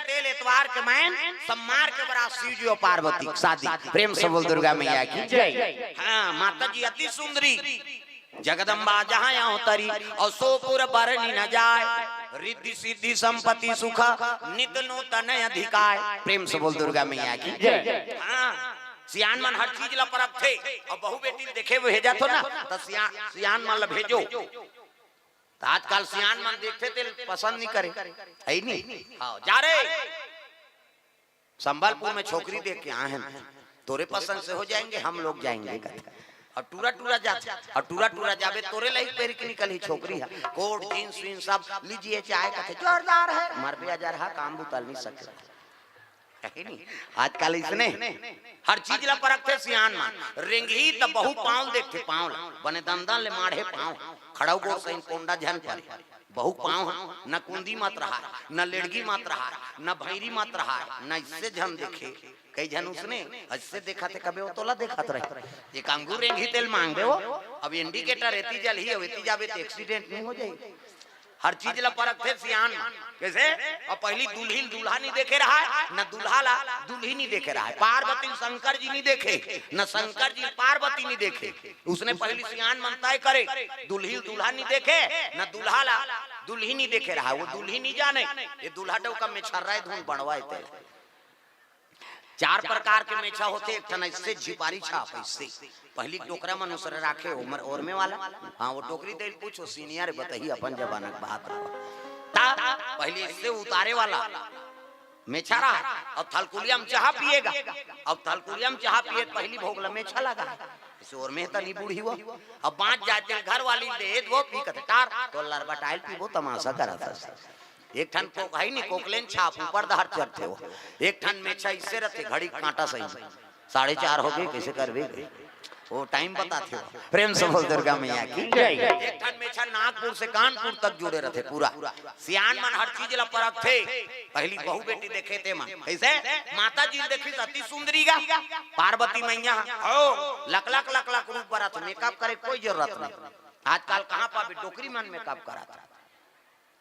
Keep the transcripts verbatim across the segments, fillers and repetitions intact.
तेल एतवार के मैन, सम्मार के बरात शिव जी और पार्वती के शादी। प्रेम से बोल दुर्गा मैया की जय। हाँ, माता जी अति सुंदरी, जगदम्बा जहाँ अवतरी, और सो पुर बरनी न जाय, रिद्धि सिद्धि संपत्ति सुख, नित नूतन अधिकाय। प्रेम से बोल दुर्गा मैया की जय। हाँ, सियान मन हर चीज ला परखथे, और बहू बेटी ल देखे भेजत हो ना, त सिया-, सियान मन ला भेजो। त आजकल सियान मन देखथे तेल पसंद नहीं करे, है नहीं? हाँ, जा रे, संबलपुर में छोकरी देख के आए हैं, तोरे पसंद से हो जाएंगे, हम लोग जाएंगे, कहते। और टूरा टूरा जाते, और टूरा टूरा जाबे, तोरे लही पेरी के निकल ही छोकरी है, कोट, जींस वींस सब लीजिए, चाहे कहते जोरदार है, मर भी हजार हा, काम बुतल नहीं सकता, है नहीं? आजकल इसने हर चीज ला परखथे सियान मन। रेंगही त बहू पाँव ल देखथे, पाँव ला, बने दंदन ले माढ़े पाँव, खड़ाऊ गोड़ सहिन कोंडा झन परे। बहू पाँव ह, न कुंदी मत रहा, न लेड़गी मत रहा, न भैरी मत रहा, न इससे झन देखे। कई झन उसने इससे देखा थे, कबे वो तोला देखत रहे। एक अंगूर रेंगही तेल मांगबे वो, अब इंडिकेटर एती जलही, अब एती जाबे त एक्सीडेंट नहीं हो जाही। हर चीज ला परखथे सियान मन। कैसे? और पहली दुल्ही ल दूल्हा नहीं देखे रहा है, न दूल्हा ला दुल्ही नहीं देखे रहा है। पार्वती ल शंकर जी नहीं देखे, न शंकर जी ल पार्वती नहीं देखे। उसने पहली सियान मन तय करे, दुल्ही ल दूल्हा नहीं देखे, न दूल्हा ला दुल्ही नहीं देखे रहा है। वो दुल्ही नहीं जाने, ये दूल्हा डौका में छर्रा है, धुन बढ़वाए तेला। चार प्रकार के मेछा होथे, एक ठन ऐसे झिपारी छाप, ऐसे। पहली डोकरा मन उसरे राखे, ओमर ओरमे वाला। हाँ, वो डोकरी तेल पूछो, सीनियर बताही, अपन जमाना के बात रहा। ता पहली ऐसे उतारे वाला मेछा रहा, अब थलकुलिया में चाह पिएगा, अब थलकुलिया में चाह पिए, पहली भोग ला मेछा लगा, ऐसे ओरमे तनी बूढ़ी वो, अब बाँच जाए तेल घर वाली दे, वो पी कथे टार, तो लरबटाइल पीबो, तमाशा करत हस। एक ठन कोक है नी, कोकलेन छाप ऊपर डहर चढ़थे वो। एक ठन मेछा इससे रथे, घड़ी के कांटा सही। साढ़े चार हो गए, कैसे करबे? वो टाइम बताथे वो। प्रेम से बोल दुर्गा मैया की जय। एक ठन मेछा नागपुर से कानपुर तक जुड़े रथे पूरा। सियान मन हर चीज ला परखथे। पहली बहू बेटी देखे ते मन। कैसे? माता जी ल देखिस अति सुंदरी गा। पार्वती मैया हो, लक लक लक लक रूप बरत, मेकअप करे कोई जरूरत नहीं। आजकल कहाँ पाबे, डोकरी मन मेकअप करत।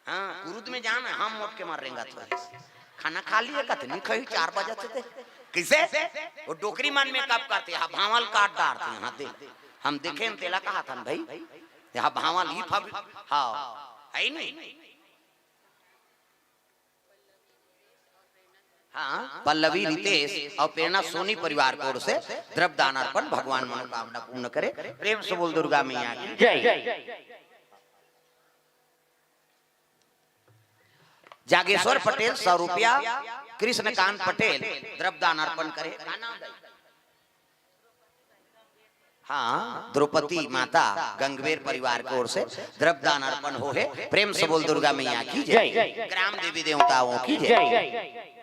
हाँ, कुरुद में जाना, हम मोट के मार रेंगत हो। खाना खा लिए कथे, नहीं खाई, चार बजे से ते। किसे? वो डोकरी मन मेकअप करथे, यहाँ भांवल काट डारथे, यहाँ दे। हम देखे, हम तेला कहा था भाई, यहाँ भांवल ही फब, हाँ, है ही नहीं। हाँ, पल्लवी रितेश और प्रेरणा सोनी परिवार की ओर से द्रव्य दान अर्पण, भगवान मनोकामना पूर्ण करे। प्रेम से बोल दुर्गा मैया की जय। जागेश्वर पटेल सौ रुपया, कृष्णकांत पटेल द्रव्य दान अर्पण करे। हाँ, द्रौपदी माता गंगवेर परिवार की ओर से द्रव्य दान अर्पण हो है। प्रेम से बोल दुर्गा मैया की जय। जय। ग्राम देवी देवताओं की जय। जय।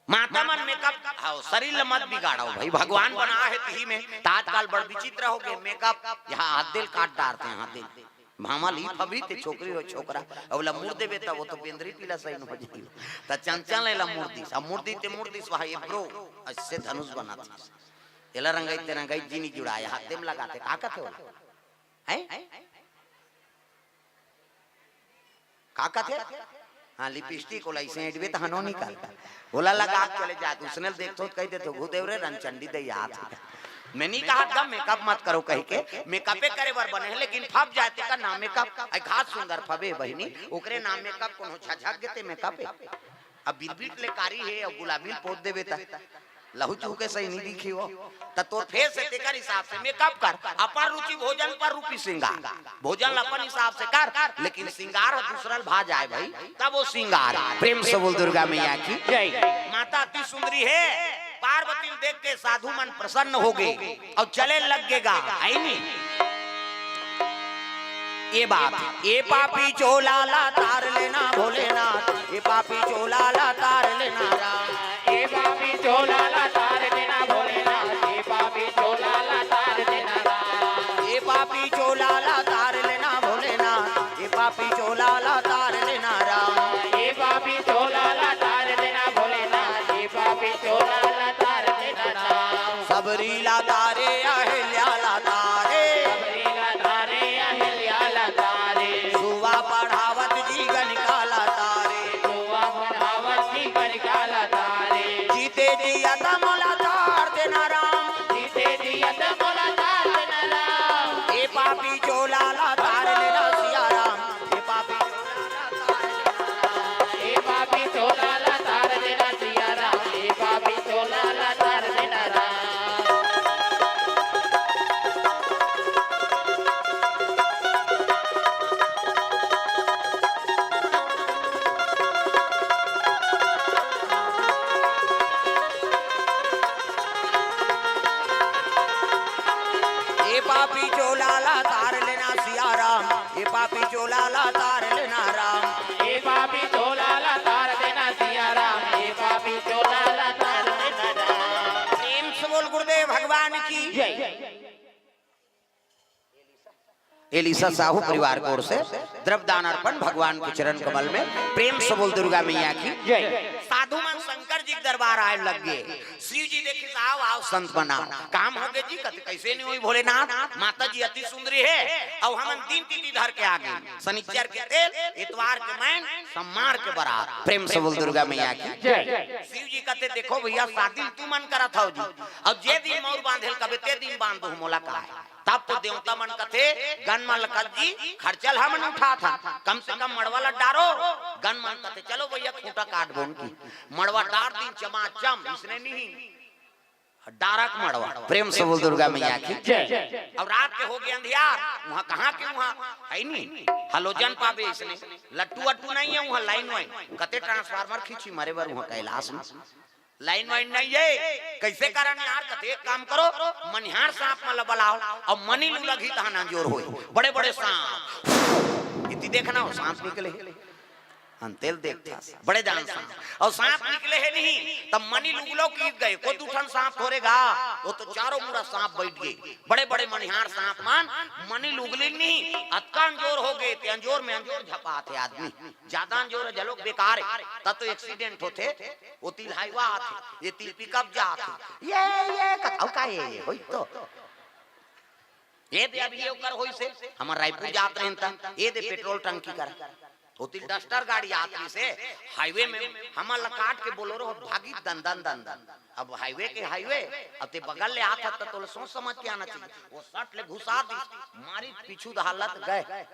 माता मन मेकअप, हाँ, शरीर ल मत बिगाड़ो भाई, भगवान बना है तिही में। त आजकल बड़ विचित्र हो गए, मेकअप यहाँ हाथ दिल काट डारथे, हाथ दिल। भांवल ही फबही ते, छोकरी हो छोकरा, अब ला मुड़ देबे त वो तो बेंदरी पीला सही हो जाही। त चंचल एला मुड़ दिस, अब मुड़ दी ते मुड़ दिस, वहाँ ये ब्रो ऐसे धनुष बनाथे। एला रंगाई ते रंगाई जी नी जुड़ाए, हाथ दे म लगाथे, का कथे ओला? हैं? का कथे? हाँ, लिपस्टिक ओला इसे एडबे त हनो निकाल। ओला लगा के चले जात, उसने देखथो त कहि देथो, "घुदेव रे रंचंडी दे याद।" मैं नहीं कहा था मेकअप मत करो कहि के, मेकअपे करे बर बने हैं, लेकिन फब जाए ते का नाम मेकअप, आई घात सुंदर फबे बहिनी, ओकरे नाम मेकअप कोनो झझक गेते मेकअप है। अब बिरबिट ले कारी है और गुलाबी ल पोत देबे त लहू चूह के सही नहीं दिखी हो। त तोर फेस है, तेकर हिसाब से मेकअप कर। अपन रुचि भोजन पर रूपी श्रृंगार। भोजन ल अपन हिसाब से कर, लेकिन श्रृंगार ह दूसरा ल भा जाए भाई, तब वो श्रृंगार। प्रेम से बोल दुर्गा मैया की जय। माता अति सुंदरी है, पार्वती ल देख के साधु मन प्रसन्न हो गए और चले लग गे गा, है नी? ये बात, ए पापी चोला ला तार लेना भोलेनाथ, ए पापी चोला ला तार लेना राम। ए पापी चोला ला तार देना भोलेनाथ, ए पापी चोला ला तार देना राम। ए पापी चोला ला तार लेना भोलेनाथ, ए पापी चोला ला तार लेना राम। ए पापी चोला ला तार देना भोलेनाथ, ए पापी चोला ला तार देना राम। सबरी ला तारे, अहिल्या ला तारे। सबरी ला तारे, अहिल्या ला तारे। सुवा पढ़ावत जी गणिका ला तारे। सुवा पढ़ावत करिका ला तारे। जीते जियत मोला तार देना राम। जीते जियत मोला तार देना राम। ए पापी चोला ला तार लेना सिया राम। ए पापी चोला ला तार लेना। ए पापी चोला ला तार देना सिया राम। ए पापी चोला ला तार देना राम। ए पापी चोला ला तार लेना सिया राम। ए पापी चोला ला तार लेना राम। ए पापी चोला ला तार देना सिया राम। ए पापी चोला ला तार देना राम। प्रेम से बोल गुरुदेव भगवान की। जय। एलिसा साहू परिवार की ओर से द्रव्य दान अर्पण भगवान के चरण कमल में। प्रेम से बोल दुर्गा मैया की। जय। साधु मन शंकर जी के दरबार आए लग गए। शिव जी देखिस, "आओ, आओ संत मन आओ।" काम हो गए जी, कथे, "कैसे नहीं हुई भोलेनाथ, माता जी अति सुंदरी है, अउ हमन दिन तिथि धर के आ गए, शनिचर के तेल, इतवार के मैन, सम्मार के बरात।" प्रेम से बोल दुर्गा मैया की। जय। शिव जी कथे, "देखो भैया, शादी तुमन करत हव जी, अउ जे दिन मौर बांधे ल कबे ते दिन बांध दो मोला का है।" तब तो देवता मन कथे, "गन मन ल कत जी, खर्चा ल हमन उठात हन, कम से कम मड़वा ल डारो।" गन मन कथे, "चलो भैया, खूंटा काट बोन की।" मड़वा डार दिन चमाचम, इसने नहीं। डारक मड़वा। प्रेम से बोल दुर्गा मैया की। जय। अब रात के हो गए अंधियार, वहाँ कहाँ के वहाँ है नहीं, हलोजन पाबे इसने, लट्टू वट्टू नहीं है वहाँ, लाइन वाइन कते ट्रांसफार्मर खींची मरे बर वहाँ कैलाश में। लाइन वाइन नहीं है, कैसे करन यार? कथे, "एक काम करो, मनिहार सांप मन ल बलाओ, अउ मनी ल उलगही तहां अंजोर होए, बड़े बड़े सांप।" इति देखना हो, सांप निकले। अंतेल देखता, बड़े जान सांप। अउ सांप निकले हे नहीं, तब मनी ल उगलो कि गए, को दू ठन सांप थोरे गा, वो तो चारों मुड़ा सांप बैठ गए। बड़े बड़े मनिहार सांप मन मनी ल उगली नहीं, अतका अंजोर हो गए, ते अंजोर में अंजोर झपात हे आदमी। ज्यादा अंजोर ह झलोक बेकार हे, तब तो एक्सीडेंट होथे। वो तिल हाईवा आथे, ये तिल पिकअप जाथे, ये, ये, क-, अउ का ये, ये, होई तो। ये दे अभी ये ओकर होई से, हमर रायपुर जात रहेन त, ये दे पेट्रोल टंकी करा। वो तिल डस्टर गाड़ी आत रहिसे, हाईवे में हमन ला काट के बोलेरो भागी दन दन दन दन। अब हाईवे के हाईवे, अब ते बगल ले आत हस त तोला सोच समझ के आना चाहिए। वो सट ले घुसा दिस, मारी पीछू दहालत गए।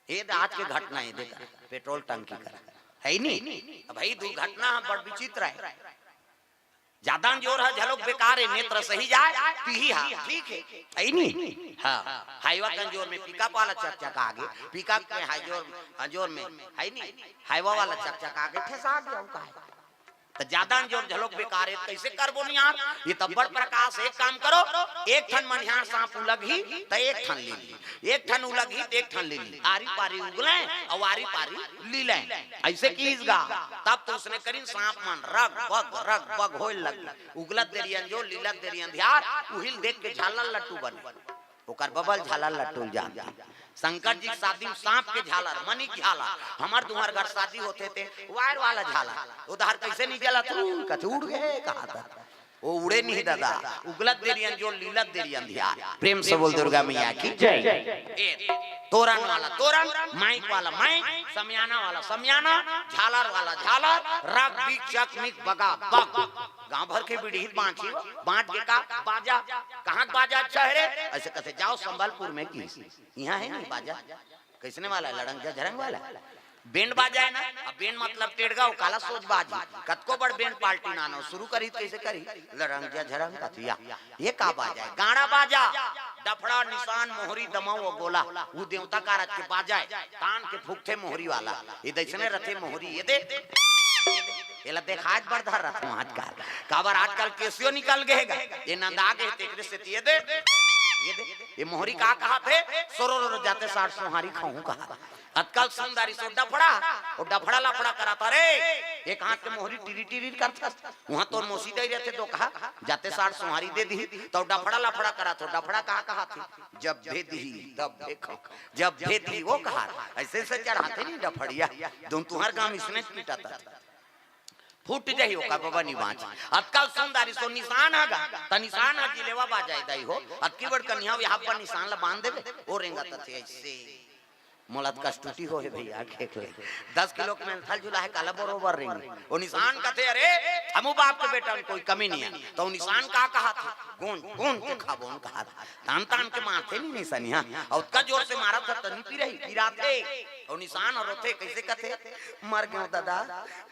ये दे आज के घटना हे, देखा, पेट्रोल टंकी करा। है नी? अब भाई दुर्घटना ह बड़ विचित्र हे। ज्यादा अंजोर ह झलोक बेकार हे, नेत्र सही जाए, तिही हा, ठीक हे, है नी? हाँ, हाईवा के अंजोर में पिकअप वाला चकचका गे, पिकअप में हाईजोर, अंजोर में, है नी? हाईवा वाला चकचका गे, ठेसा गे, अउ का हे? त ज्यादा अंजोर झलोक बेकार हे, त कैसे करबो निहार? ये त बड़ प्रकाश हे, एक काम करो, एक ठन मनिहार सांप उलगही, त एक ठन ले ली। एक ठन उलगही त एक ठन लीली, आरी पारी उगलें अउ आरी पारी लीलें। अइसे कीस गा, तब तो उसने करिन सांप मन रग बग रग बग होए लग। उगलत देरी अंजोर, लीलत देरी अंधियार, उहिल देख के झालर लट्टू बने। ओकर बबल झालर लट्टू ल जानथे। शंकर जी के शादी में सांप के झालर, मनी के झालर, हमर तुम्हर घर शादी होथे ते वायर वाला झालर, ओ दहार कैसे नहीं जलत? ऊ कथे उड़ गे कहा था। वो उड़े नहीं दादा, उगलत देरी अंजोर, लीलत देरी अंधियार। प्रेम से बोल दुर्गा मैया की जय। ए, तोरन वाला तोरन, माइक वाला माइक, समियाना वाला समियाना, झालर वाला झालर, रग बिग चक मिक बगा बग। गांव भर के बिड़हित बांची, बांट के का बाजा, कहाँ के बाजा अच्छा है रे? अइसे कथे जाओ संबलपुर में की, इहाँ हे नहीं बाजा। कइसने वाला हे? लड़ंग झझरंग वाला। बेंड बाजा हे ना, अब बेंड मतलब टेड़गा, वो काला सोच बाजी। कतको बड़ बेंड पार्टी नानो, शुरू करही त कइसे करही? लड़ंग झझरंग कथिया। ये का बाजा हे? गाड़ा बाजा, डफड़ा, निसान, मोहरी, दमऊ अउ गोला, वो देवता कारज के बाजा हे। तान के फूकथे मोहरी वाला, ये दइसने रथे मोहरी, ये दे, ये दे। एला देखाए बर धर रथे आजकल, काबर आजकल केसियो निकल गे हे गा, ये नंदा गे हे, तेकरे सेती ये दे, ये दे। ये मोहरी का कहाथे? सोरो रो जाते साठ सोहारी खाहूं कहा। अतकल सुंदरी सो डफड़ा, वो डफड़ा लफड़ा कराथा रे। एक हाथ के मोहरी टिरी टिरी करथस, उहाँ तोर मौसी दई रथे तो कहा, जाते साठ सोहारी दे दिही, तो डफड़ा लफड़ा कराथा, डफड़ा का कहाथे? जब भे दिही, तब भे खाहूं, जब भे दिही, वो कहा, अइसे से चढ़ाथे नहीं डफड़िया, दुन तुंहर गांव इसने पीटा था। फूट जाही ओकर बबा नी बांच। अतकल सुंदरी सो निसान ह गा, त निसान ह जिलेवा बाजाय दाई हो। अतकी बड़ कनिहा यहाँ पर निसान ला बांध देबे, ओ रेंगत थे अइसे। मोला त कस टूटी होहे भैया, खेख ले। दस किलो के मेंथल झुला हे, काला बरोबर रेंगे। ओ निशान कथे, "अरे, हमू बाप के बेटा में कोई कमी नहीं है।" त ओ निशान का कहाथे? "गोंज, गोंज के खाबोन," कहाथे। तान तान के मारथे नी निसनिया। अउ ओतका जोर से मारत हे त नी पिरही, पिराथे। अउ निशान ह रोथे, कइसे कथे? "मर गेंव ददा,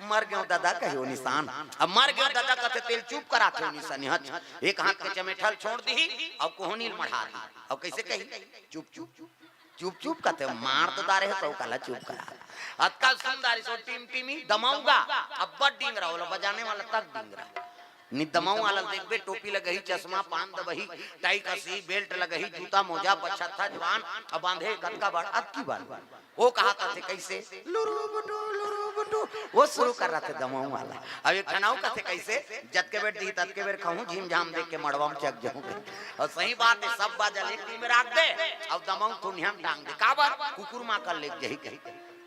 मर गेंव ददा," कहे ओ निशान। अब "मर गेंव ददा" कथे तेला चुप कराथे ओ निसनिया। एक हाथ के चमेठा ल छोड़ दिही, अउ कोहनी ल मढ़ा दिही। अउ कइसे कही? "चुप, चुप, चुप।" चुप चुप कथे, मार तो डारे हे, सौ काला चुप करा। अतका सुंदर सो टिमटिमी दमऊ गा, अब्बड़ डिंगरा, ओला बजाने वाला तक डिंगरा। नी दमऊ वाला देखबे, टोपी लगही, चश्मा, पान दबही, टाई कसी, बेल्ट लगही, जूता मोजा, पछत्था जवान, अब बांधे कतका बड़, अतकी बड़। ओ कहाथे कइसे? लुरु बुटु, लुरु बुटु। ओ शुरू कर रहा थे दमऊ वाला। अब एक ठन अउ कथे कइसे? "जतके बेर दिही, ततके बेर खाहूं, झीम झाम देख के मड़वा में चक जाहूं।" अउ सही बात हे, सब बाजा ल एक दिन में राख दे, अउ दमऊ थुनिया में टांग दे। काबर? कुकुर माकर लेग जाही कही।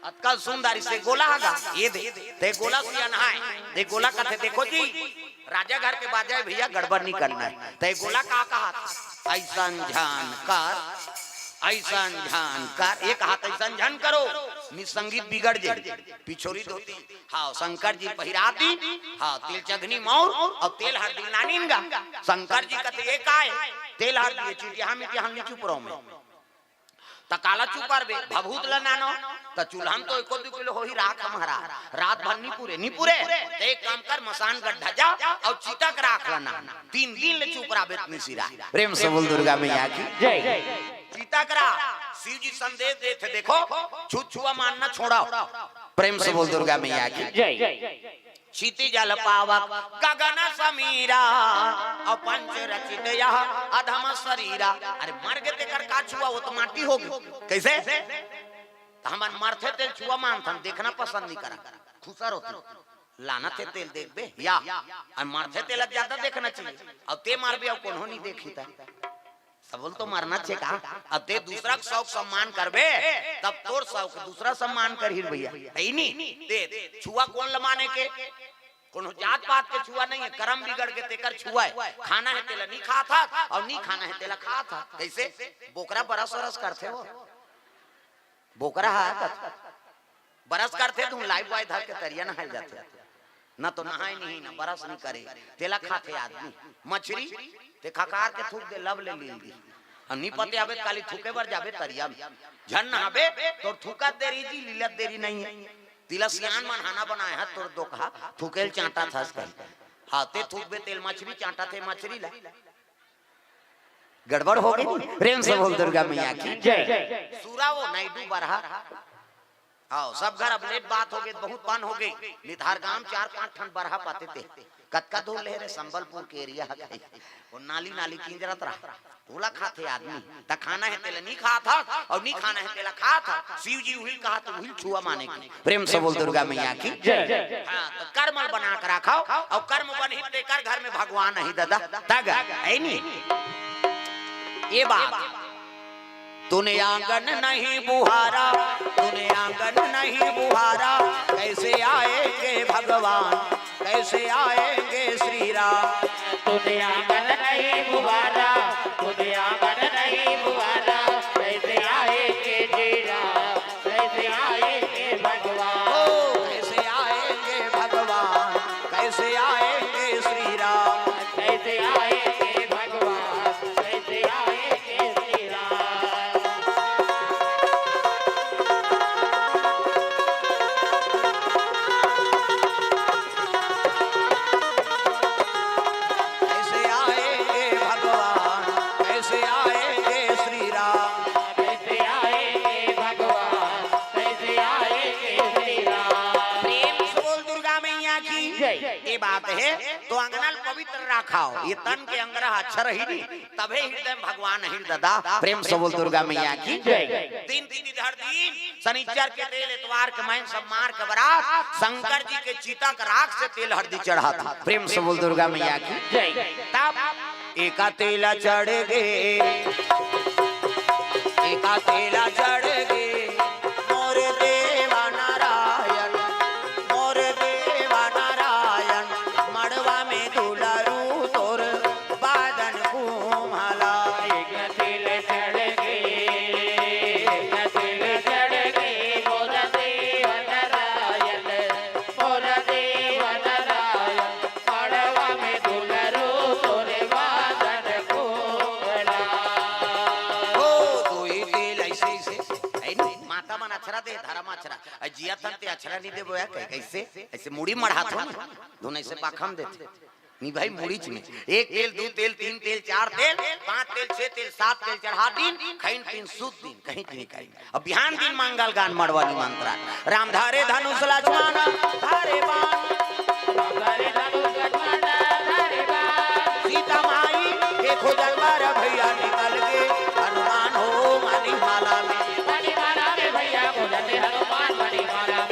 अतका सुंदर से गोला हगा, ए दे, ते गोला सियान हे, ते गोला कथे, "देखो जी, राजा घर के बाजा हे भैया, गड़बड़ नहीं करना हे।" ते गोला का कहाथे? "अइसन झन कर, अइसन झन कर," एक हाथ अइसन झन करो, नी संगीत बिगड़ जाही। पिछोरी धोती, हाँ, शंकर जी पहिरा दी, हाँ, तेल चघनी मौर अउ तेल हरदी लानिन गा। शंकर जी कथे, "ए काय? तेल हरदी ए चीज, यहाँ मिट्टी, हम नी चुप रहो में।" त काला चुप रहिबे, भभूत ल नानो, त चूल्हा में तो एको दू किलो होही राख हमारा, रात भर नी पुरे, नी पुरे। त एक काम कर, मसान गड्ढा जा अउ चिता के राख ल नान, तीन दिन ले चुप रहिबे त नी सिराय। प्रेम से बोल दुर्गा मैया की। जय। चिता के राख, शिव जी संदेश देथे, देखो, छुआ छुआ मानना छोड़ो। प्रेम से बोल दुर्गा मैया की। जय। क्षिति जल पावक गगन समीरा, अउ पंच रचित यह अधम शरीरा। अरे मर गे तेकर का छुआ, ओ तो माटी होगे। कइसे? त हमन मरथे तेला छुआ मानथन, देखना पसंद नहीं करा, खुसर होथे। लानथे तेला देखबे या, अउ मरथे तेला ज्यादा देखना चाहिए। अउ ते मरबे अउ कोनो नहीं देखही त। सबो ल तो मरना हे का? अब ते दूसरा के सौक सम्मान करबे, तब तोर सौक दूसरा सम्मान करही रे भैया, हे नी? ते छुआ कोन ल माने के? कोनो जात पात के छुआ नहीं हे, करम बिगड़ गे तेकर छुआ हे। खाना हे तेला नी खात हस, अउ नी खाना हे तेला खात हस। कइसे? बोकरा बरस वरस करथे ओ। बोकरा ह कथे, बरस करथे, तुम लाइफ बॉय धर के तरिया नहाय जाथे। न तो नहाय नहीं, न बरस नहीं करे, तेला खाथे आदमी। मछरी, ते खकार के थूक दे, लब ले लील दी। अउ नी पते आबे, काली थूके बर जाबे तरिया में। झन नहाबे, तोर थूकत देरी जी, लीलत देरी नहीं हे। तिला सियान मन हाना बनाए हस, तोर दोकहा, थूके ल चांटत हस कही। हाँ, ते थूकबे तेला मछरी चांटथे मछरी ला। गड़बड़ होगे नी। प्रेम से बोल दुर्गा मैया की। जय। सुरा वो नायडू बरहा। हाँ, सब घर अब लेट बात होगे, बहुत बन होगे। नित हर गांव चार पांच ठन बरहा पाते थे। कतका दूर ले रे, संबलपुर के एरिया हे कही। ओ नाली नाली किंजरत रहा। ओला खाथे आदमी। त खाना हे तेला नी खात हस, अउ नी खाना हे तेला खात हस। शिव जी उही ल कहाथे, उही ल छुआ माने के। प्रेम से बोल दुर्गा मैया की। जय। हाँ, त कर्म ल बना के राखव, अउ कर्म बनही तेकर घर में भगवान आही ददा, तग, हे नी? ए बात। तूने आंगन नहीं बुहारा, तूने आंगन नहीं बुहारा, कैसे आएंगे भगवान, कैसे आएंगे श्री राम? तूने आंगन नहीं बुहारा, तूने आंगन नहीं बुहारा, कैसे आएंगे श्री राम, कैसे आएंगे भगवान? ओ, कैसे आएंगे भगवान, कैसे आएंगे श्री राम? कैसे आएंगे भगवान, कैसे आएंगे श्री राम? कैसे आएंगे भगवान, कैसे आएंगे श्री राम? कैसे आएंगे भगवान, कैसे आएंगे श्री राम? प्रेम से बोल दुर्गा मैया की। जय। ए बात हे, त अंगना ल पवित्र राखव, ए तन के अंग रहा अच्छा रही नी, तभे हृदय में भगवान आही रे ददा। प्रेम से बोल दुर्गा मैया की। जय। दिन तिथि धर दिन, शनिचर के तेल, एतवार के मइन, सब मार के बरात, शंकर जी के चिता के राख से तेल हरदी चढ़ाथे। प्रेम से बोल दुर्गा मैया की। जय। तब एका तेला चढ़ गे, एका तेला चढ़ गे, मोर देवा नारायण, मोर देवा नारायण, मड़वा में दुलारू तोर बादन कुम्हाला। एक तेल चढ़ गे, एक तेल चढ़ नहीं देबो यार, कहे, कैसे? ऐसे मुड़ी मढ़ात हो ना, दोनों ऐसे पाखम देथे। नहीं भाई, मुड़ीच में एक तेल, दू तेल, तीन तेल, चार तेल, पांच तेल, छह तेल, सात तेल चढ़ा दिन, खैन पीन सुत दिन, कहीं नहीं कहीं। अब बिहान दिन मंगल गान मड़वा निमंत्रण। राम धरे धनुष लक्ष्मण धरे बाण। सीता माई के खोजन बर भैया निकल गे हनुमान हो मणिमाला में। मणिमाला में भैया खोजते हनुमान मणिमाला में।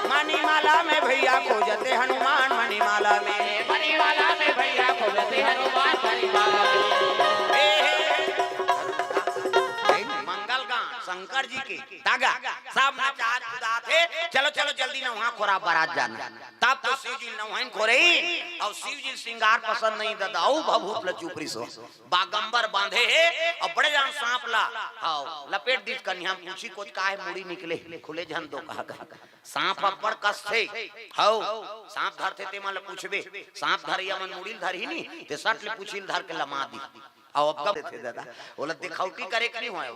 मणिमाला में भैया खोजते हनुमान मणिमाला में। मणिमाला में भैया खोजते हनुमान मणिमाला में। हे, हे। मंगल गान शंकर जी के। तागा, सब नचात कुदात हे। चलो, चलो, जल्दी नहा खोरा बरात जाना। तब तो शिव जी नहाइन खोरइन, अउ शिव जी श्रृंगार पसंद नहीं ददा, अउ भभूत ल चुपरी सो। बागंबर बांधे हे, अउ बड़े जान सांप ला, हाव, लपेट दीस कन्हिया, पूछी कोच का हे, मुड़ी निकले, खुले झन दो कहा कहा। सांप अब्बड़ कसथे, हाव, सांप धरथे ते मन ल पूछबे, सांप धरइया मन मुड़ी ल धरही नी, ते सट ले पूछी ल धर के लमा दी। अउ अब कब देथे दादा, ओला दिखौटी करे के नहीं होय,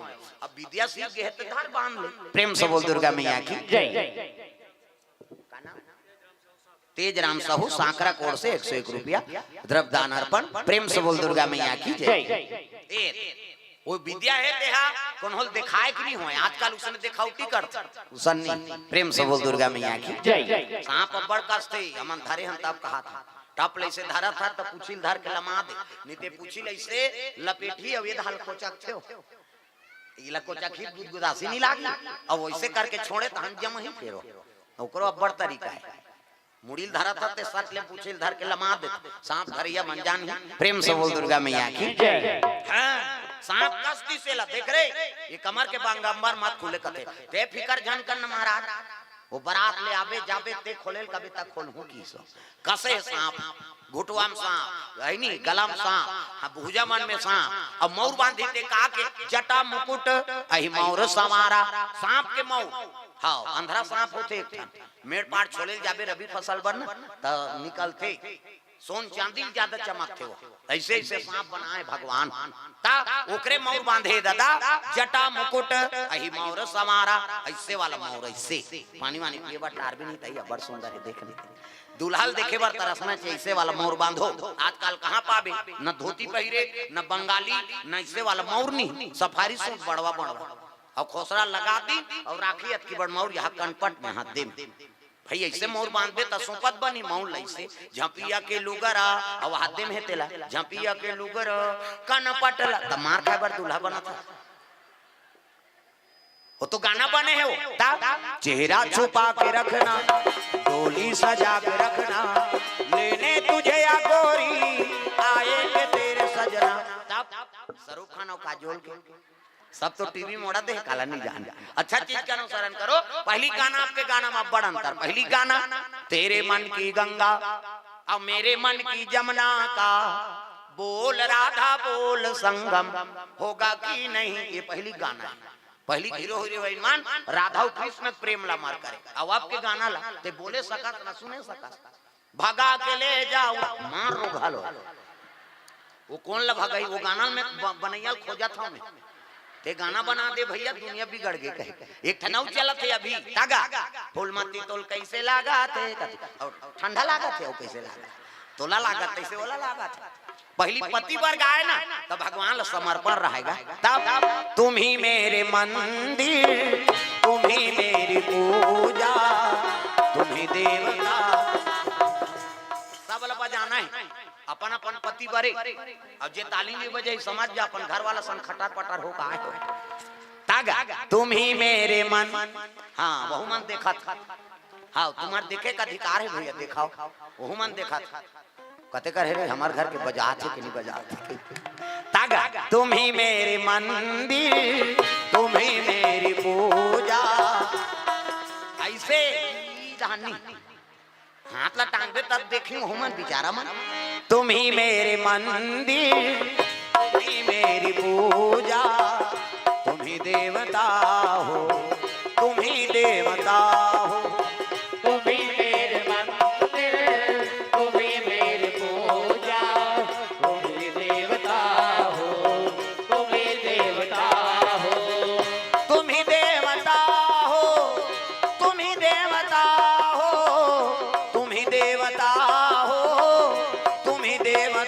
अब विद्या सीख गे हे ते धर बांध ले। प्रेम से बोल दुर्गा मैया की जय। तेज राम साहू सांकरा कोर से एक सौ एक रुपया द्रव्य दान अर्पण। प्रेम से बोल दुर्गा मैया की जय। ए, वो विद्या हे तेहा, कोनो ल दिखाए के नहीं होय, आजकल उसने दिखौटी करथे। उसन नहीं, प्रेम से बोल दुर्गा मैया की जय। सांप अब्बड़ कसथे, हमन धरे हन तब कहा था। टप ले से धरा था, तब पूछी ल धर के लमा दे, नहीं ते पूछी ल ऐसे लपेटी, अब ये धाल कोचक थे हो। इला कोचक ही गुदगुदासी नहीं लागी। अब वैसे करके छोड़े त हम जम ही फेरो। ओकरो अब्बड़ तरीका हे। मुड़ी ल धरा था ते सट ले पूछी ल धर के लमा दे। सांप धरइया मन जान ही। प्रेम से बोल दुर्गा मैया की जय। हाँ, सांप कस दिस एला देख रे, ये कमर के बांगंबर मत खुले कथे। ते फिकर झन कर न महाराज, वो बरात ले आबे जाबे ते खोले ल कबे तक खोलहूं की सो। कसे सांप, घुटवा म सांप, है नी, गला म सांप, हाँ, भुजा मन में सांप, अउ मउर बांधी ते का के जटा मुकुट, अही मउर संवारा, सांप के मउर। हाँ, अंधरा सांप होथे एक ठन, मेड़ पाड़ छोले ल जाबे रबी फसल बर न, त निकलथे। सोन चांदी ल ज्यादा चमकथे वो। ऐसे ऐसे सांप बनाए भगवान। त ओकरे मउर बांधे ददा, जटा मुकुट, अही मउर संवारा। ऐसे वाला मउर, ऐसे। पानी वानी पिए बर टार भी नहीं तही, अब्बड़ सुंदर हे, देख ले। दूल्हा ल देखे बर तरसना चाहिए, ऐसे वाला मउर बांधो। आजकल कहाँ पाबे, न धोती पहिरे, न बंगाली, न ऐसे वाला मउर नहीं, सफारी सूट बड़वा बड़वा। अउ खोसरा लगा दी, अउ राखी अतकी बड़ मउर यहाँ कनपट में हाथ दे में। भाई, ऐसे मउर बांधबे त सोपत बनी मउर ल ऐसे, झपिया के लुगरा, अउ हाथ दे में हे तेला, झपिया के लुगरा, कनपट ला, त मार खाए बर दूल्हा बनत हे। वो तो गाना बने हे वो। ता, चेहरा छुपा के रखना, डोली सजा के रखना, लेने तुझे या गोरी, आएंगे तेरे सजना। तब शाहरुख खान अउ काजोल के सब तो टीवी मोड़ा दे, काला नहीं जान। अच्छा चीज का अनुसरण करो। पहली गाना आपके गाना में बड़ अंतर। पहली गाना, तेरे मन की गंगा, अब मेरे मन की जमुना का, बोल राधा बोल संगम, होगा कि नहीं, ये पहली गाना हे। पहली हीरो हीरोइन मन राधा अउ कृष्ण के प्रेम ला मर करे। अब आपके गाना ला ते बोले सकस न सुने सकस। भगा के ले जाओ, मार रो घलो। वो कोन ला भगाई? वो गाना में ब-, बनैया ल खोजत हंव मैं। ते गाना बना दे भैया, दुनिया बिगड़ गे कहे। एक ठन अउ चलत हे अभी, तागा। फूल मती तोल कैसे लागा थे? अउ ठंडा लागा थे, अउ कैसे लागा? तोला लागत तैसे ओला लागत। पहली पति बर गाए ना, त भगवान ल समर्पण रहेगा। तब तुम ही मेरे मंदिर, तुम ही मेरी पूजा, तुम ही देवता। सब ल बजाना हे अपन अपन पति बरे। अउ जे ताली नहीं बजाई, समझ जा अपन घर वाला सन खटर पटर हो गे हे। तागा, तुम ही मेरे मन, हाँ, वहू मन देखत। हाँ, तुम्हर देखे के अधिकार हे भैया, देखाव। वहू मन देखत। कते कर हे रे, हमर घर के बजात हे कि नहीं बजात हे? तागा, तुम ही मेरे मंदिर, तुम ही मेरी पूजा। ऐसे ही जहानी। हाथ ला टांगबे तब देखी वहू मन बिचारा मन। तुम ही मेरे मंदिर, तुम ही मेरी पूजा, तुम ही देवता हो, तुम ही देवता हो। तुम ही मेरे मंदिर,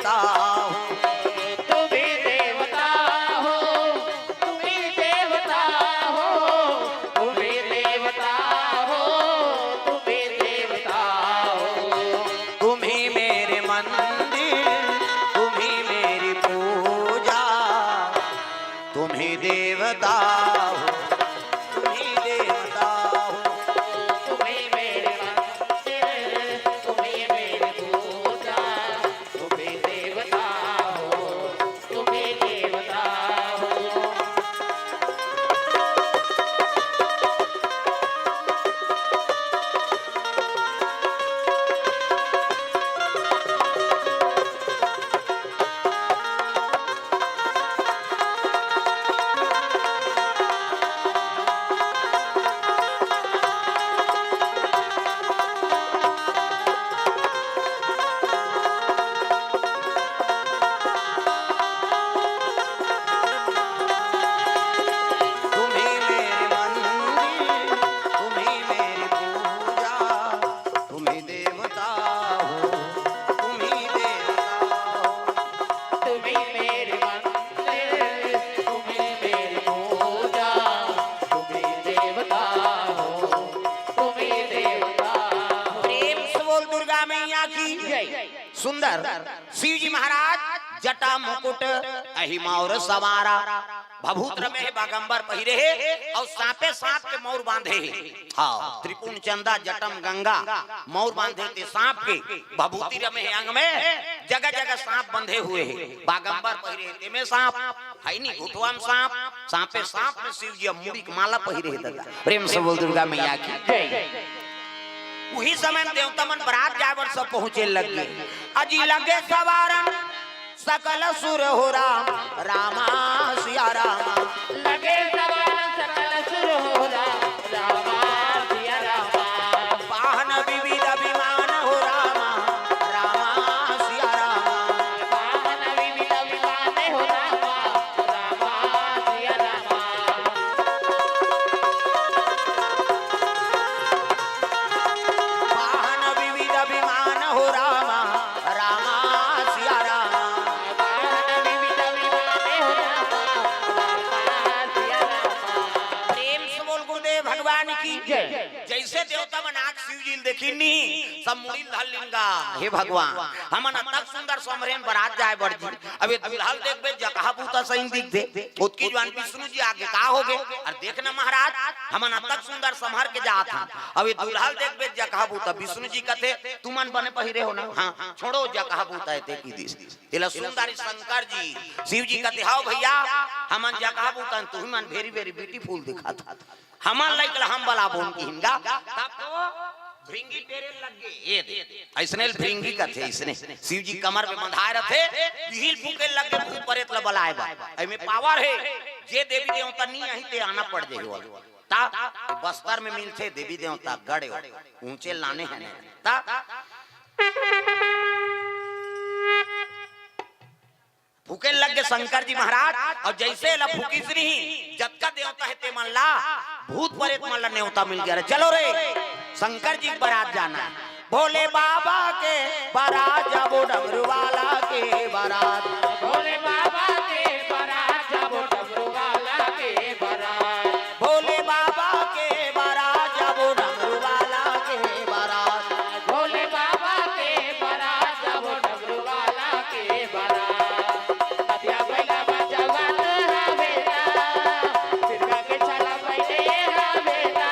देवता हो, तुम ही देवता हो, तुम ही देवता हो, तुम ही देवता हो, तुम ही देवता हो। तुम ही मेरे मंदिर, तुम ही मेरी पूजा, तुम ही देवता हो, तुम ही देवता हो। तुम ही मेरे मंदिर, तुम ही मेरी पूजा, तुम ही देवता हो, तुम ही देवता हो। तुम ही मेरे मंदिर, तुम ही मेरी पूजा, तुम ही देवता हो, तुम ही देवता हो। तुम ही मेरे मंदिर, तुम ही मेरी पूजा, तुम ही देवता हो, तुम ही देवता हो। प्रेम से बोल दुर्गा मैया की जय। सुंदर शिव जी महाराज जटा मुकुट अहि मौर संवारा, भभूत रमे हे बागंबर पहिरे हे, अउ सांपे सांप के मौर बांधे हे। हाँ, त्रिपुंड चंदा जटम गंगा, मौर बांधे ते सांप के, भभूति रमे हे अंग में, जगह जगह सांप बंधे हुए हे, बागंबर पहिरे हे तेमे सांप, है नी घुटवा में सांप, सांपे सांप में शिव जी अब मुड़ी के माला पहिरे हे दादा। प्रेम से बोल दुर्गा मैया की जय। उही समय देवता मन बरात जाए बर सब पहुंचे लग गे। अजी लगे सवारन सकल सुर हो राम, रामा सिया रामा। लगे सवारन सकल सुर हो राम, रामा सिया रामा। वाहन विविध विमान हो रामा, रामा सिया रामा। वाहन विविध विमान हो रामा, रामा सिया रामा। वाहन विविध विमान हो रामा, रामा सिया रामा। वाहन विविध विमान हो रामा, रामा सिया रामा। प्रेम से बोल गुरुदेव भगवान की जय। जैसे देवता मन आके शिव जी ल देखिन नी, सब मुड़ी ल धर लिन गा, हे भगवान, हमन अतक सुंदर समरेन बरात जाए बर जी, अब ये दुल्हा ल देखबे जकहा बूता सही दिखथे, ओतकी जुवार विष्णु जी आगे का होगे? अरे देख ना महाराज, हमन अतक सुंदर समर के जात हन, अब ये दुल्हा ल देखबे जकहा बूता। विष्णु जी कथे, तुमन बने पहिरे हो ना, हाँ, छोड़ो जकहा बूता हे ते किहिस। तेला सुन डारिस शंकर जी, शिव जी कथे, हव भैया, हमन जकहा बूता हन, तुही मन very very beautiful दिखत हव। हमन लइक ल हम बलाबोन किहिन गा। तब तो भृंगी टेरे लग गे। ए दे, अइसने ल भृंगी कथे, अइसने। शिव जी कमर में बंधाए रथे, इही ल फूके लग गे भूत परेत ल बलाए बर। एमे power हे, जे देवी देवता नी आही ते आना पड़ जाही ओला। ता बस्तर में मिलथे देवी देवता गड़े, ऊंचे लाने हे ने। ता फूके लग गे शंकर जी महाराज, अउ जइसे एला फूकिस नहीं, जतका देवता हे ते मन ला, भूत परेत मन ला नेवता मिल गे। अरे चलो रे, शंकर जी के बरात जाना हे। भोले बाबा के बरात जाबो, डमरू वाला के बरात। भोले बाबा के बरात जाबो, डमरू वाला के बरात। भोले बाबा के बरात जाबो, डमरू वाला के बरात। भोले बाबा के बरात जाबो, डमरू वाला के बरात। नदिया बइला बजावत हवे ना, सिरगा के छाला पहने हवे ना,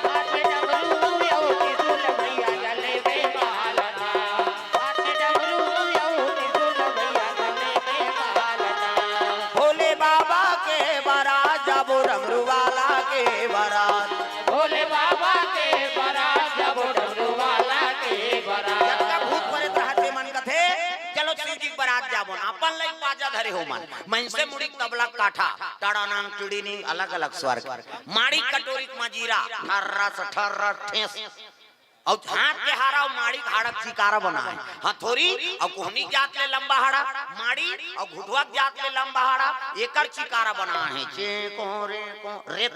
हाथ में डमरू अउ त्रिशूल भैया गले में माला ना। हाथ में डमरू अउ त्रिशूल भैया गले में माला ना। भोले बाबा के बरात जाबो, डमरू वाला के बरात। भोले बाबा के बरात जाबो, डमरू वाला के बरात। जतका भूत परेत रहथे मन कथे, चलो शिव जी के बरात जाबो ना, अपन लइक बाजा धरे हो मन। मइनसे मुड़ी के तबला काठा, टाड़ा नांग टिड़ी निंग, अलग अलग स्वर के। माड़ी कटोरी के मजीरा, ठर्रस ठर्रस ठेस। अउ हाथ के हाड़ा अउ माड़ी के हाड़ा के चिकारा बनाए हे। हथोरी अउ कोहनी के जात ले लंबा हाड़ा, माड़ी अउ घुटवा के जात ले लंबा हाड़ा, एकर चिकारा बनाए हे। चे को रे को रे।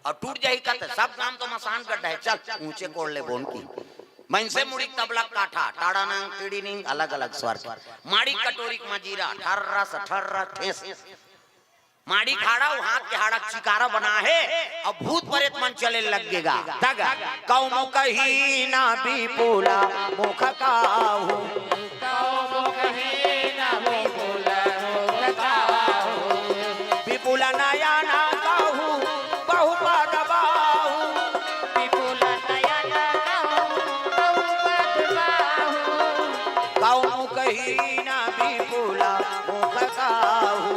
अउ टूट जाही कथे, सब गांव तो मसान गड्ढा हे, चल ऊंचे कोड़ लेबोन किही। मइनसे मुड़ी तबला काठा, टाड़ा नंग, टीड़ी निंग, अलग-अलग स्वर। माड़ी कटोरी के मजीरा, ठर्रा स ठर्रा ठेस। माड़ी खाड़ा, वो हाथ के हाड़ा के चिकारा बना हे, अब भूत परेत मन चले लग गेगा। तग, कौन कही ना विपुला मुख काहू। कौन कही ना विपुला मुख काहू। विपुल नयन कहू बहु पद बाहू। विपुल नयन कहू बहु पद बाहू। कौन कही ना विपुल मुख काहू।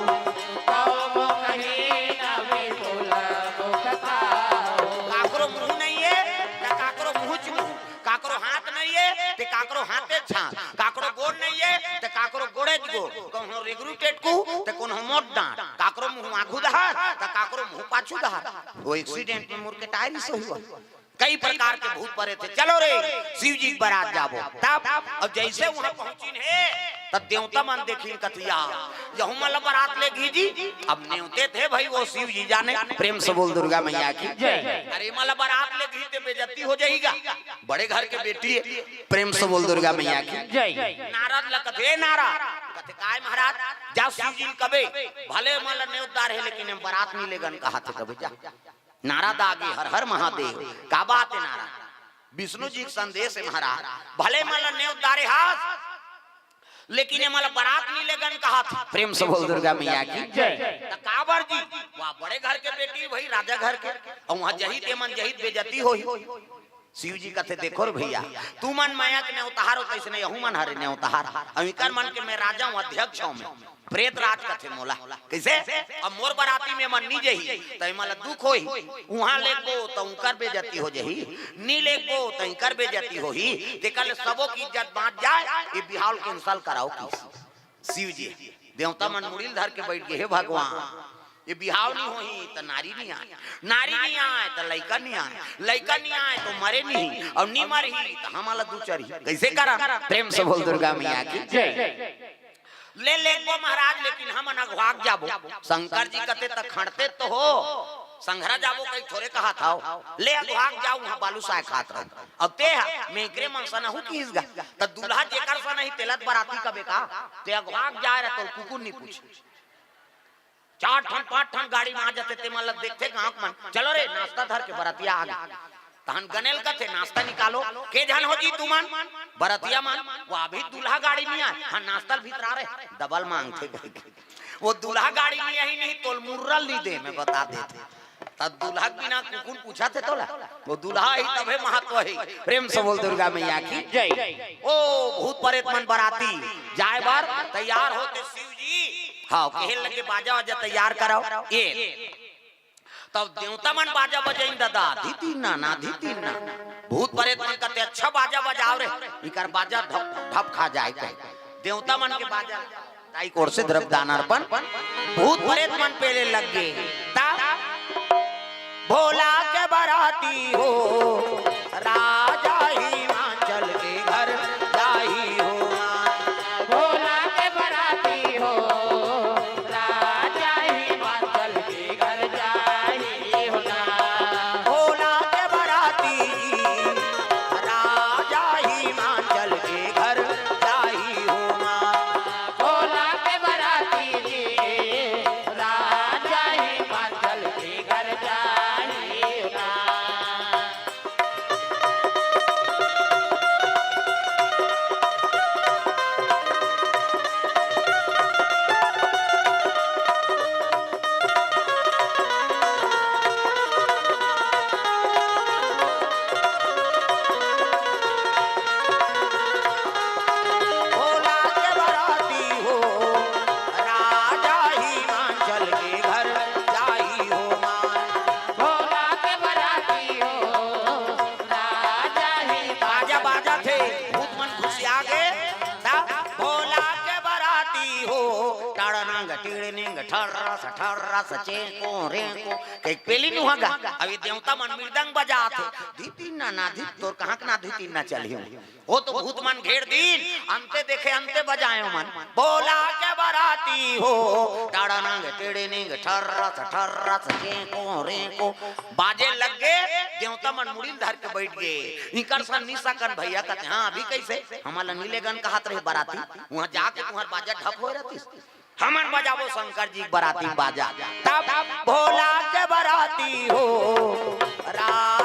कौन कही ना विपुल मुख काहू। काकरो मुंह नहीं है, ना काकरो मुंह च मुंह। काकरो हाथ नहीं है, ते काकरो हाथे छांत। काकरो गोड़ नहीं है, ते काकरो गोड़े च गोड़। कोनो रेगरू टेटकू, ते कोनो मोट डांट। काकरो मुंह आगू दहार, ते काकरो मुंह पाछू दहार। वो एक्सीडेंट में मुड़ के टायर ही सही हुआ। कई प्रकार के भूत परेत हे। चलो रे, शिव जी के बरात जाबो। तब अब जैसे वहां पहुंचिन हे, तब देवता मन देखिन कथिया, यहू मन ला बरात ले घी जी। अब नेवते थे भाई, वो शिव जी जाने। प्रेम से बोल दुर्गा मैया की जय। अरे, एमा ला बरात ले घी ते बेइज्जती हो जाएगा। बड़े घर के बेटी है। प्रेम से बोल दुर्गा मैया की जय। नारद ला कथे, "ए नारद।" कथे, "काय महाराज?" "जा शिव जी ल कबे, भले एमा ला नेवतदार है, लेकिन एमा बरात नहीं लेगन कहा थे कबे जा।" नारद आगे, "हर हर महादेव।" "का बात है नारद?" "विष्णु जी के संदेश है महाराज, भले एमा ला नेवतदारे हास, लेकिन एमा ला बरात नहीं लेगन कहा थे।" प्रेम से बोल दुर्गा मैया की जय। "त काबर जी?" "वाह, बड़े घर के बेटी भाई, राजा घर के, और वहां जहित एमन जहित बेइज्जती होही।" शिव जी कथे, "देखो रे भैया, तू मन मया के नेवतहार हो, तैसने यहू मन हरे नेवतहार। अउ इकर मन के मैं राजा हूं, अध्यक्ष हूं मैं। प्रेत राज कथे मोला।" "कैसे?" "अब मोर बराती में मन नी जही, त एमन ला दुख होही। उहां लेगबो, त उंकर बेइज्जती हो जही, नी लेगबो, त इंकर बेइज्जती होही, तेकर ले सबो की इज्जत बांच जाए, ये बिहाव ल cancel कराओ।" किस शिव जी, देवता मन मुड़ी ल धर के बैठ गे, "हे भगवान, ये बिहाव नहीं होही त नारी नहीं आए, नारी नहीं आए त लइका नहीं आए, लइका नहीं आए त मरे नहीं, और नहीं मरही त हमला दू चरही। कैसे करा?" प्रेम से बोल दुर्गा मैया की जय। "ले लेगबो महाराज, लेकिन हमन अघवाक जाबो।" शंकर जी कथे, "त खंडते तो हो, संघरा जाबो कहीं थोरे कहा था। ले अघवाक जाओ, वहां बालूशाह खात रहो। अब ते ह, मैं एकरे मन सनहू किहिस गा, त दूल्हा जेकर सनही तेला त बराती कबे का, ते अघवाक जाए रह तो कुकुर नहीं पूछ।" चार ठन, पांच ठन गाड़ी में आ जाते, ते मन ल देखते गांव के मन, "चलो रे, नाश्ता धर के बरतिया आ गे।" तहन गनेल कथे, "नाश्ता निकालो।" "के झन हो जी तुमन?" "बरतिया मन।" "वो अभी दूल्हा गाड़ी में आए।" "हां, नाश्ता ल भीतर आ रे।" डबल मांगथे। "वो दूल्हा गाड़ी में यही नहीं, तोल मुर्रल नहीं दे, मैं बता देते।" त दूल्हा के बिना कुकुन पूछा थे तोला, वो दूल्हा ही तभे महत्व है। प्रेम से बोल दुर्गा मैया की जय। ओ भूत परेत मन बराती जाए बर तैयार होते शिव जी। हां, कहे लगे, "बाजा वाजा तैयार कराओ।" ये तब देवता मन बाजा बजाइन दादा, धी तीन ना, ना धी तीन ना। भूत परेत मन कथे, "अच्छा बाजा बजाओ रे, इकर बाजा धप, धप खा जाए।" कहे देवता मन के बाजा ताई कोर से द्रव्य दान अर्पण, भूत परेत मन पेले लग गे। तब भोला के बराती हो, राजा हिमाचल के घर जाही हो। भोला के बराती हो, राजा हिमाचल के घर जाही हो ना। भोला के बराती, राजा हिमाचल के घर जाही हो ना। भोला के बराती जी, राजा हिमाचल के घर जाही ना। टिड़निंग ठर्रस ठर्रस चेंको रेंको। कहिके पेली नुहा गा। अभी देवता मन मृदंग बजात हे। धितिन ना ना धित, तोर कहाँ के ना धितिन ना चलही। वो तो भूत मन घेर दीन, अंते देखे अंते बजाए मन। बोला के बराती हो, टाड़ानंग टिड़िनिंग ठर्रस ठर्रस चेंको रेंको। बाजे लग गे, देवता मन मुड़ी ल धर के बैठ गे। इकर सन नी सकन भैया कहते, हाँ अभी कैसे? हमला नी लेगन कहत रहे बराती, वहाँ जाके तुम्हार बाजा ढप होए रहतिस। हमन बजाबो शंकर जी के बराती बाजा, तब भोला के बराती हो। राम